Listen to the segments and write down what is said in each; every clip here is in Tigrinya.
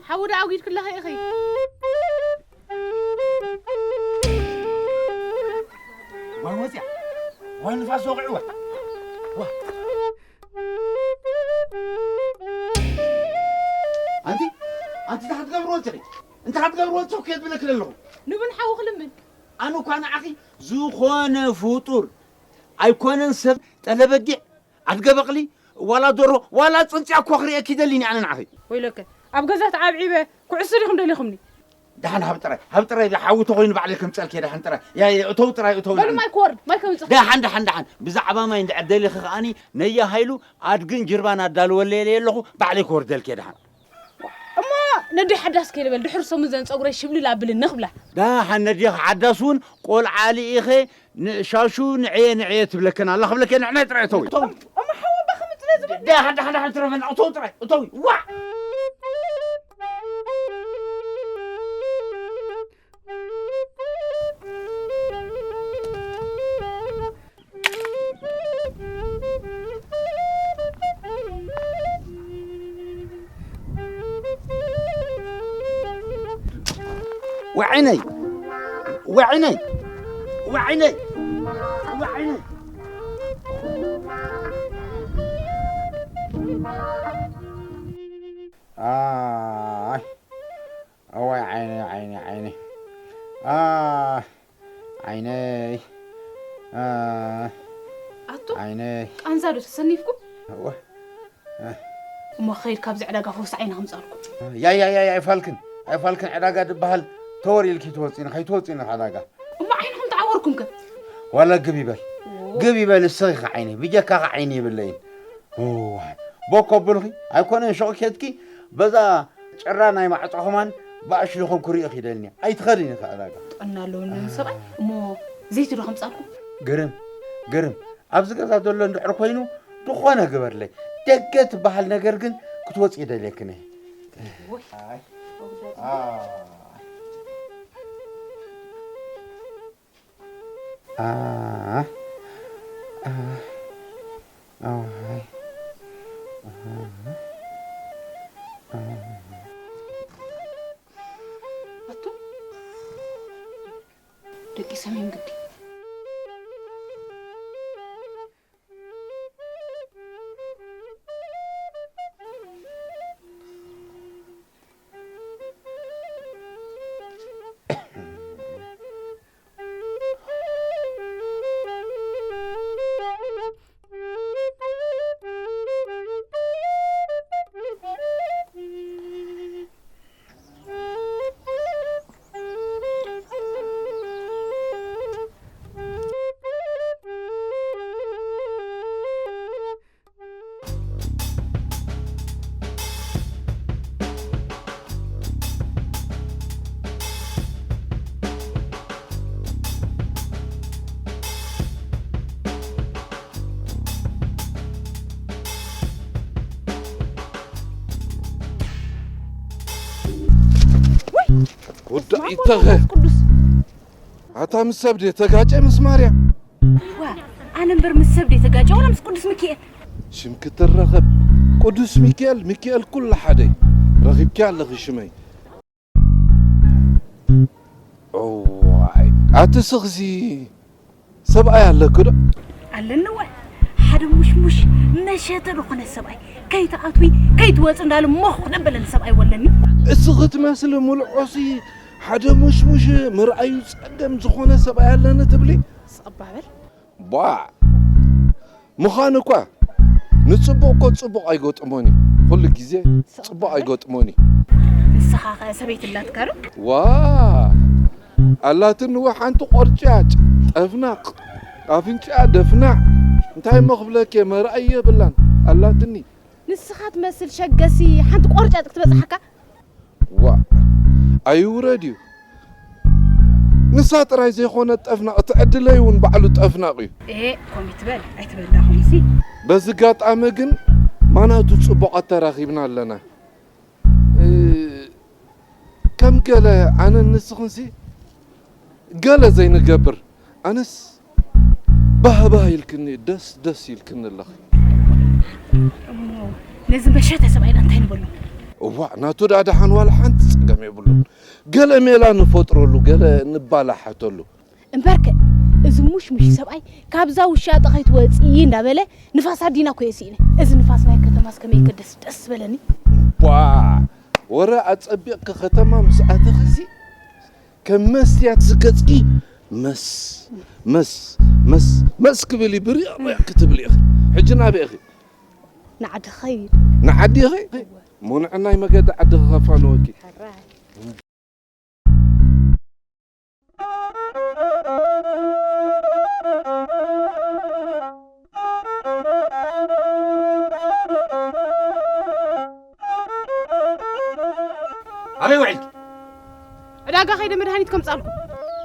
ሓዊ ደኣ ኣጒድክለኺ ኢኺ። ዋይ ወፂኣ፣ ዋይ ንፋስ ወቒዕዋ። ዋ። ኣንቲ፣ ኣንቲ እንታይ ክትገብርዎ ኣለኺ? እንታይ ክትገብርዎ ኣለኹ? ከየት ብለኪ ኣለኹ። ንቡን ሓዊ ክልምን። ኣነ እኳ ንዓኺ ዝኾነ ፍጡር ኣይኮነን ሰብ፣ ጠለ በጊዕ፣ ኣድገ በቕሊ፣ ዋላ ደርሆ፣ ዋላ ጽንጽያ እኳ ክርእየኪ ይደሊኒ ኣነ ንዓኺ። ወይለከ፣ ኣብ ገዛ ተዓብዒበ ኩዕሶ ዲኹም ደሊኹምኒ? ደሓን ሃብ ጥራይ፣ ሃብ ጥራይ፣ ሓዊ ተኾይኑ ባዕለይ ከምጸልኪ ደሓን ጥራይ። ያ፣ ያ፣ እተው ጥራይ፣ እተው በሉ ንዓና። ማይ ክወርድ፣ ማይ ከምጽእ። ደሓን፣ ደሓን፣ ደሓን። ብዛዕባ ማይ እንድሕር ደሊኺ ከኣኒ ነየ ሃይሉ ኣድግን ጅርባን ኣዳልወለይ ኢለ ኣለኹ፣ ባዕለይ ክወርደልኪ ደሓን። እሞ ነዲ ሓዳስ ከይልበል ድሕር ሰሙን ዘን ጸጉረይ ሽብልል ኣብልን ንኽብላ። ደሓን ነዲኺ ሓዳስ እውን ቆልዓ ልኢኸ ንሻሹ ንዕየ ንዕየ ትብለከን ኣላ ክብለከ ንዕናይ ጥራይ እተዊ። እተዊ። እሞ ሓወባ ከምጽእ ዝብል። ደሓን፣ ደሓን፣ ደሓን ትረፈና። እተዊ ጥራይ፣ እተዊ። ዋዕ! ወዐይነይ፣ ወዐይነይ፣ ወዐይነይ፣ ወዐይነይ። ኣይ፣ እዋይ ዓይነይ፣ ዓይነይ፣ ዓይነይ። ኣ፣ ዓይነይ። ኣ፣ ኣቶ፣ ዓይነይ። ቃንዛ ዶ ተሰኒፍኩም? እወ። እ። እሞ ክኸይድ ካብዚ ዕዳጋ ፈውሲ ዓይኒ ከምጻልኩም። ያ፣ ያ፣ ያ፣ ያ፣ ኣይፋልክን፣ ኣይፋልክን ዕዳጋ ድበሃል ተወር ኢልኪ ትወጽኢን፣ ከይትወጽኢን ዕዳጋ። እሞ ዓይንኹም ተዓወርኩም ከ? ዋላ ግብ ይበል፣ ኦ። ግብ ይበል፣ እስኺ ኸ ዓይነይ፣ ብጀካኻ ዓይኒ ይብለይን። እዋይ፣ ቦኮ ብልኺ፣ ኣይኮነን ሹቕ ኬድኪ፣ በዛ ጭራ ናይ ማዕጾ ኸማን ብኣሽልኹም ክርእዮ ኺደልኒ። ኣይትኸድን ኢኺ ዕዳጋ። ጥዕና ኣለዎ ሰብኣይ። እሞ ዘይቲ ዶ ከምጻልኩም? ግርም፣ ግርም። ኣብዚ ገዛ ዘሎ እንድሕር ኮይኑ፣ ዝኾነ ግበርለይ። ደገ ትበሃል ነገር ግን ክትወጽኢ ደልየክን እየ። ወይ። ኣይ። ኣይ። ኣ፣ ኣ፣ ኣዋይ። ኣቱ፣ ደቂ ሰሜን ግዲ። ወዲ ኣይተኸ። ቅዱስ። ኣታ ምስ ሰብ ድየ ተጋጨ ምስ ማርያም? ዋ፣ ኣነ እምበር ምስ ሰብ ድየ ተጋጨ ዋላ ምስ ቅዱስ ሚካኤል? ሽም ክትረኸብ። ቅዱስ ሚካኤል፣ ሚካኤል ኩሉ ሓደ እዩ። ረኺብኪ ኣለኺ ሽመይ። እዋይ፣ ኣቲ ስኽዚ ሰብኣይ ኣለኪ ዶ? ኣለኒ እወ። ሓደ ሙሽሙሽ መሸተ ዝኾነ ሰብኣይ፣ ከይትኣትዊ ከይትወፂ እንዳለ ሞኽ ደበለኒ ሰብኣይ ወለኒ። እስኺ ትመስሊ ሙሉእ ዑሲ ሓደ ሙሽሙሽ ምርኣዩ ጸገም ዝኾነ ሰብኣይ ኣለኒ ትብሊ? ስቕ እባ በል። ቧዕ! ምዃኑ እኳ ንጽቡቕ እኮ ጽቡቕ ኣይገጥሞን እዩ። ኩሉ ግዜ ጽቡቕ ኣይገጥሞን እዩ። ንስኻ ኸ ሰበይቲ ኣላትካ ዶ? ዋ! ኣላትኒ እወ ሓንቲ ቆርጫጭ፣ ጠፍናቕ፣ ኣፍንጫኣ ደፍናዕ፣ እንታይ እሞ ክብለኪ እየ፣ መርኣዪ የብላን። ኣላትኒ። ንስኻ ትመስል ሸገሲ ሓንቲ ቆርጫጭ ክትበጽሓካ? ዋእ! ኣይውረድ እዩ። ንሳ ጥራይ ዘይኮነት ጠፍናቕ፣ እቲ ዕድለይ እውን ባዕሉ ጠፍናቕ እዩ። ኤ፣ ከምኡ ይትበል፣ ኣይትበል ደኣ ከምኡሲ። በዚ ኣጋጣሚ ግን ማናቱ ጽቡቓት ተራኺብና ኣለና። እ፣ ከም ገለ ኣነን ንስኽንሲ ገለ ዘይንገብር፣ ኣነስ ባህባህ ኢልክኒ፣ ደስ ደስ ኢልክኒ ኣለኺ። እሞ ነዚ መሸተ ሰብኣይ እንታይ ንበሎ? እዋእ፣ ናቱ ደኣ ደሓን ዋላ ሓንቲ ጸገም የብሉን። ገለ ሜላ ንፈጥረሉ፣ ገለ ንባላሓተሉ። እምበርከ፣ እዚ ሙሽሙሽ ሰብኣይ ካብዛ ውሻጠ ከይትወጽኢ እንዳበለ ንፋስ ኣዲና እኮ እየ ስኢነ። እዚ ንፋስ ናይ ከተማስ ከመይ ከደስ ደስ በለኒ። ቧ፣ ወረ ኣጸቢቕኪ ከተማ ምስ ኣተኺሲ ከም መስትያት ዝገጽኪ መስ፣ መስ፣ መስ፣ መስ ክብል እዩ፣ ብሪቕ ሪቕ ክትብሊ ኢኺ። ሕጂ ናበይ ኢኺ? ንዓዲ ኸይድ። ንዓዲ ኢኺ? እወ። እሞ ንዕናይ መገዲ ዓዲ ክኸፋንወኪ። ሕራይ። ኣበይ ውዒልኪ? ዕዳጋ ከይደ መድሃኒት ከምጻልኩ።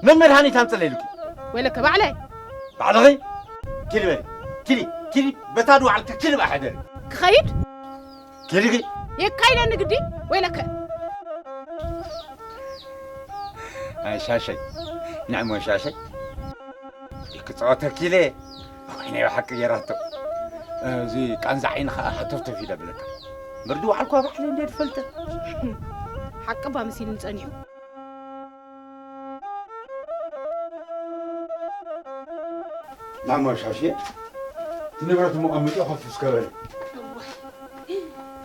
መን መድሃኒት ኣምጽለ ኢሉኪ? ወይለከ ባዕለይ። ባዕልኺ? ኪዲ በሊ። ኪዲ፣ ኪዲ፣ በታ ድዋዕልኪ ኪዲ ብኣ ሕደሪ። ክኸይድ? ኪዲ። የካይደኒ ግዲ? ወይለከ። ኣይ ሻሸይ፣ ንዕሞ ሻሸይ። ክጻወተኪ ኢለ። ኣይ ናይ ብሓቂ ገይራቶ። እዚ ቃንዛ ዓይኒ ኸኣ ሃተፍተፍ ኢለ ብለካ። ምርዲ ዋዕልኳ ባዕለ እንደ ድፈልጠ። ሓቂ እባ መሲሉኒ ጸኒሑ። ናሞ ሻሽየ፣ እቲ ንብረት እሞ ኣቐሚጦ ከፍ እስከ በል።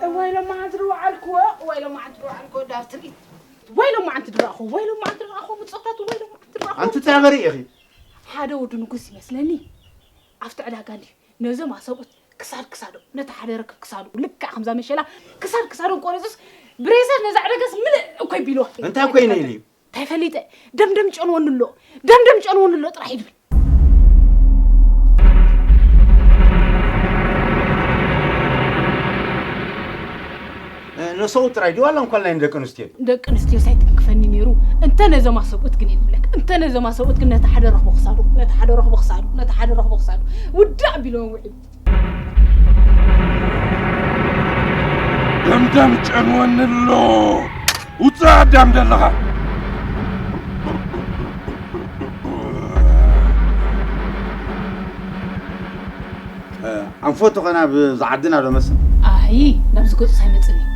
እዋይ ሎማዓንቲ ድወዓልክዎ፣ እዋይ ሎማዓንቲ ድወዓልክዎ፣ ዳር ትርኢት። እዋይ ሎማዓንቲ ድረኣኹ፣ እዋይ ሎማዓንቲ ድረኣኹ፣ ምጾታት፣ እዋይ ሎማዓንቲ ድረኣኹ። ኣንቲ ትናገሪ ኢኺ። ሓደ ወዲ ንጉስ ይመስለኒ። ኣብቲ ዕዳጋ እንዲ ነዞም ኣሰብኡት ክሳድ ክሳዶም፣ ነቲ ሓደ ርክብ ክሳዱ፣ ልክዕ ከምዛ መሸላ ክሳድ ክሳዶም ቆሪጹስ፣ ብሬሰር ነዛ ዕዳጋስ ምልእ እኮ ይቢልዋ። እንታይ ኮይነ ኢሉ እዩ? እንታይ ፈሊጠ? ደምደም ጨንወኒ ኣሎ፣ ደምደም ጨንወኒ ኣሎ ጥራሕ እዩ ዝብል። እ፣ ነሰብኡት ጥራይ ድዩ ዋላ እንኳን ናይ ደቂ ኣንስትዮ? ደቂ ኣንስትዮስ ኣይትንክፈኒ ነይሩ። እንተ ነዞም ኣሰብኡት ግን እየ ዝብለክ። እንተ ነዞም ኣሰብኡት ግን ነቲ ሓደ ረኽቦ ክሳዱ፣ ነቲ ሓደ ረኽቦ ክሳዱ፣ ነቲ ሓደ ረኽቦ ክሳዱ። ውዳእ ቢሎም ውዒሉ። ደምደም ጨንወኒ ኣሎ። ውጻእ ኣዳም ደለኻ። እ፣ ኣንፈቱ ኸ ናብ ዝዓድና ዶ መስል? ኣይ፣ ናብዚ ገጹስ ኣይመጽእን እዩ።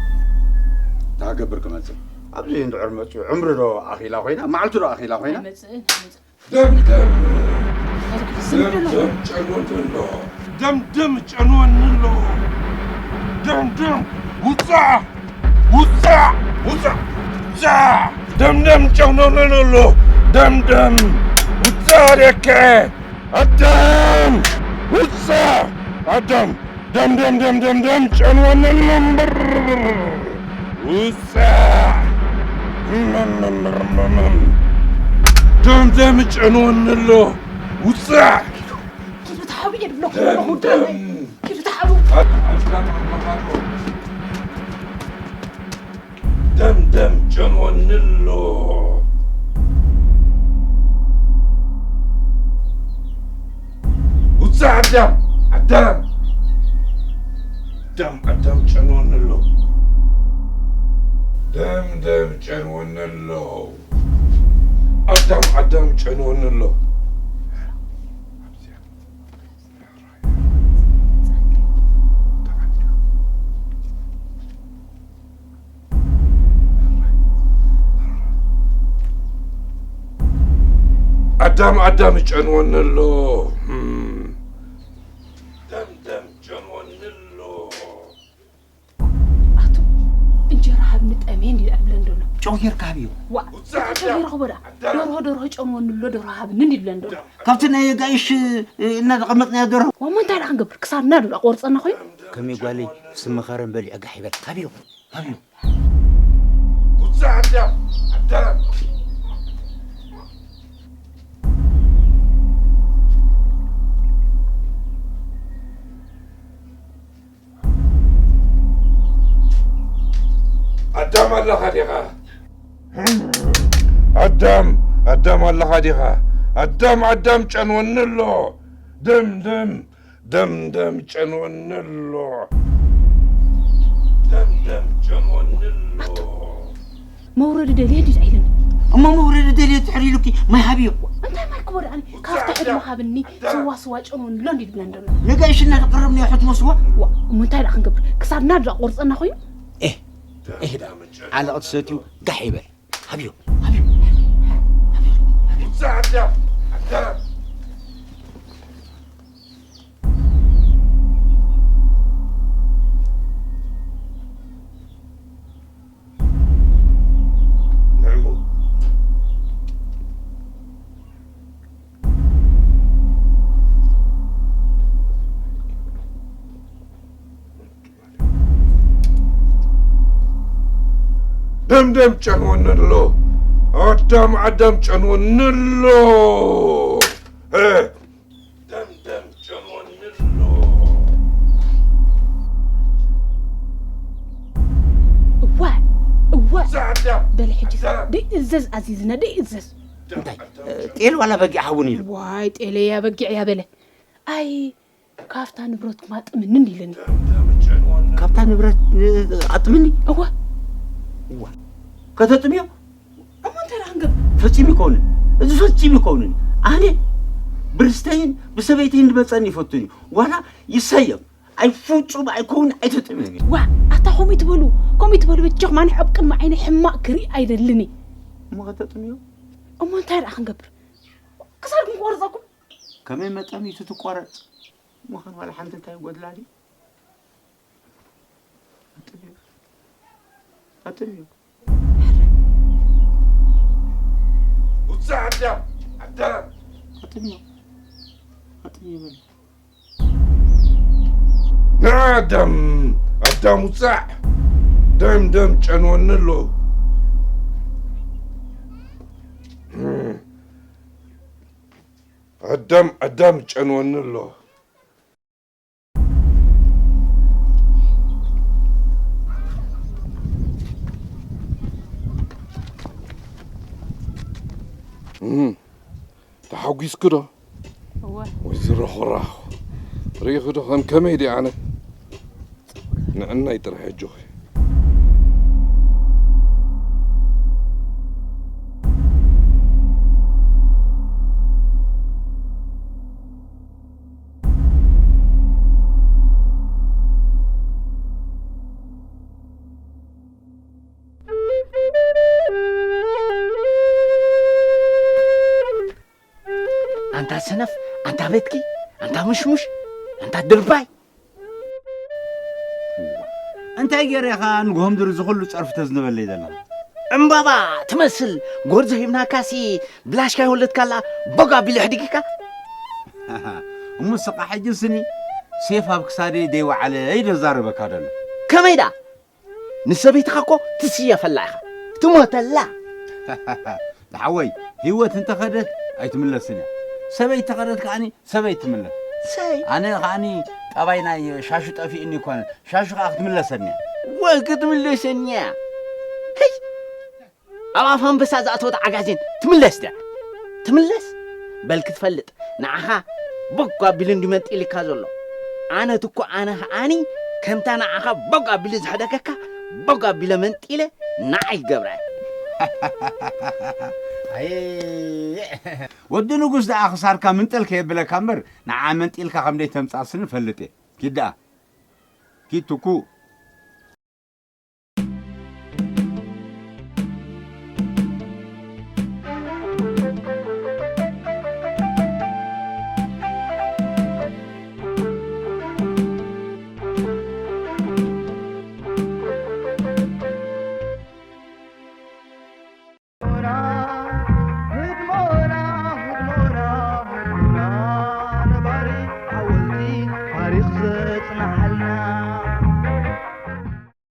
እንታይ ክገብር ክመጽእ? ኣብዚ እንድዕር መጽኡ ዕምሪ ዶ ኣኺላ ኮይና? መዓልቲ ዶ ኣኺላ ኮይና? ኣይመጽእን፣ ኣይመጽእን። ደምደም፣ ኣይመጽእን። ደምደም ጨንወኒ ኣሎ። ደምደም ጨንወኒ ኣሎ። ደምደም፣ ውጻእ፣ ውጻእ፣ ውጻእ፣ ውጻእ። ደምደም ጨንወኒ ኣሎ። ደምደም፣ ውጻእ ደከ። ኣዳም! ውጻእ! ኣዳም! ደም፣ ደም፣ ደም፣ ደም፣ ደም፣ ጨንወኒ ኣሎ እምበር! ውጻእ! እመም፣ እመም፣ እመም፣ እመም። ደም፣ ደም፣ ጨንወኒ ኣሎ። ውጻእ! ኪዱ ተሓቢኤ ድብሎ ደም፣ ደም። ኪዱ ተሓቡ። ኣዳም፣ ኣዳም፣ ኣዳም። ደም፣ ደም፣ ጨንወኒ ኣሎ። ውጻእ ኣዳም፣ ኣዳም። ኣዳም፣ ኣዳም፣ ጨንወኒ ኣሎ። ደም፣ ደም፣ ጨንወኒ ኣሎ። ኣዳም፣ ኣዳም፣ ጨንወኒ ኣሎ። ኣዳም፣ ኣዳም፣ ይጨንወኒ ኣሎ። እም። ደም፣ ደም፣ ይጨንወኒ ኣሎ። ኣቱ፣ እንጀራ ሃብኒ ጠምየ እንዲ ዝዕብለን ዘሎ። ጨው ጌርካ ሃብዮ። ዋ፣ ውጻእ እታ ጨው ኣዳም፣ ይረኽቦ ዳ? ኣዳም። ደርሆ፣ ደርሆ ጨንወኒ ኣሎ፣ ደርሆ ሃብኒ እንዲ ዝብለን ዘሎ። ካብቲ ናይ ጋይሽ፣ እ፣ እናተቐመጥናዮ ደርሆ። ዋሞ እንታይ ደኣ ክንገብር? ክሳድና ዶ ደኣ ቆርጸና ኮይኑ? ከመይ ጓለይ፣ ስሚ ኸረን በሊዑ ጋሕ ይበል። ሃብዮ፣ ሃብዮ። ውጻእ ኣዳም፣ ኣዳም። ኣዳም ኣለኻ ዲኻ? ኣዳም፣ ኣዳም ኣለኻ ዲኻ? ኣዳም፣ ኣዳም ጨንወኒ ኣሎ። ደም፣ ደም፣ ደም፣ ደም ጨንወኒ ኣሎ። ደም፣ ደም ጨንወኒ ኣሎ። ኣቶ፣ መውረዲ ደልየ ድዩ ኢለን? እሞ መውረዲ ደልየ ትሕር ኢሉኪ ማይ ሃብዮ። እንታይ ማይ ክቦ ደኣኒ? ውጻእ ካብቲ ሕድሞ ኣዳም፣ ሃብኒ፣ ኣዳም። ስዋ፣ ስዋ ጨንወኒ ኣሎ እንዲ ድብለን ዘሎ። ንጋይሽ እናተቐረብናዮ ሕትሞ ስዋ። ዋ፣ እሞ እንታይ ደኣ ክንገብር? ክሳድና ድኣ ቆርጸና ኮይኑ? ኤህ፣ እህዳ ዓለቕ ትሰትዩ ጋሕ ይበል። ሃብዮ፣ ሃብዮ፣ ሃብዮ፣ ሃብዮ። ደምደም ጨንወኒ ኣሎ። ኣዳም ኣዳም ጨንወኒ ኣሎ። እ፣ ደምደም ጨንወኒ ኣሎ። እዋ እዋ ዛዕዳ በል ሕጂ ደይእዘዝ ኣዚዝና ደይእዘዝ። እንታይ ጤል ዋላ በጊዕ ሃቡን ኢሉ? ዋይ ጤለያ በጊዕ እያ በለ። ኣይ ካብታ ንብረትኩም ኣጥምንን ኢለኒ። ካብታ ንብረት ኣጥምኒ? እዋ። እዋ። ከተጥምዮ? እሞ እንታይ ደኣ ክንገብር? ፈጺሙ ይከውንን። እዚ ፈጺሙ ይከውንን። ኣነ ብርስተይን ብሰበይተይን ዝመጸኒ ይፈቱን እዩ። ዋላ ይሰየም። ኣይ ፍጹም ኣይከውን ኣይተጥምዮ። ዋ ኣታ ከምኡ ትበሉ ከምኡ ትበሉ በጃኹም ኣነ ኣብ ቅድሚ ዓይነ ሕማቕ ክርኢ ኣይደልን እየ። እሞ ከተጥምዮ? እሞ እንታይ ደኣ ክንገብር? ክሳድኩም ክቆርጸኩም? ከመይ መጠን እዩ ትቆረጽ? ምዃን ዋላ ሓንቲ እንታይ ይጎድላ ድዩ? ኣጥምዮ። ኣጥምዮ። ውጻእ ኣዳም ኣዳም። ኣጥምዮ። ኣጥምዮ በል። ንኣዳም ኣዳም ውጻእ። ደም ደም ጨንወኒ ኣሎ። ኣዳም ኣዳም ጨንወኒ ኣሎ። እም፣ ተሓጒስኪ ዶ? እወ። ወይ ዝረኹራኹ። ርኢኺ ዶ ከም ከመይ ድየ ኣነ? ንዕናይ ጥራሕ ኣጆኺ። ኣንታ ሰነፍ፣ ኣንታ በትኪ፣ ኣንታ ምሽሙሽ፣ ኣንታ ድርባይ። እንታይ ገይረ ኢኻ ንግሆ ምድሪ እዚ ኹሉ ጸርፊ ተዝንበለይ ዘለኻ? ዕምባባ ትመስል ጎርዞ ሂብናካሲ ብላሽካ ይወለድካላ ቦግ ኣቢሉ ሕዲግካ። እሞ ስኻ ሕጂ ስኒ ሴፍ ኣብ ክሳደይ ደይወዓለ እዩ ዘዛርበካ ዘሎ። ከመይ ደኣ? ንሰበይትኻ እኮ ትስየፈላ ኢኻ። ትሞተላ። ዝሓወይ፣ ህይወት እንተኸደት ኣይትምለስን እያ። ሰበይቲ ተኸደት ከኣኒ ሰበይቲ ትምለስ። ሰይ። ኣነ ከኣኒ ጠባይ ናይ ሻሹ ጠፊእኒ ይኮነ። ሻሹ ከኣ ክትምለሰኒ እያ። ወይ ክትምለሰኒ እያ። ህይ! ኣብ ኣፍ ኣንበሳ ዝኣተወት ዓጋዜን ትምለስ ድያ? ትምለስ? በል ክትፈልጥ ንዓኻ ቦግ ኣቢሉ እንድዩ መንጢልካ ዘሎ። ኣነ ትኮ ኣነ ከኣኒ ከምታ ንዓኻ ቦግ ኣቢሉ ዝሕደገካ ቦግ ኣቢለ መንጢለ ንዓይ ይገብራ እየ። ኣየ ወዲ ንጉስ ደኣ ክሳድካ ምንጥል ከየብለካ እምበር ንዓ መንጢልካ ከም ደይተምጻስኒ እፈልጥ እየ። ኪድ ደኣ ኪድ ትኩ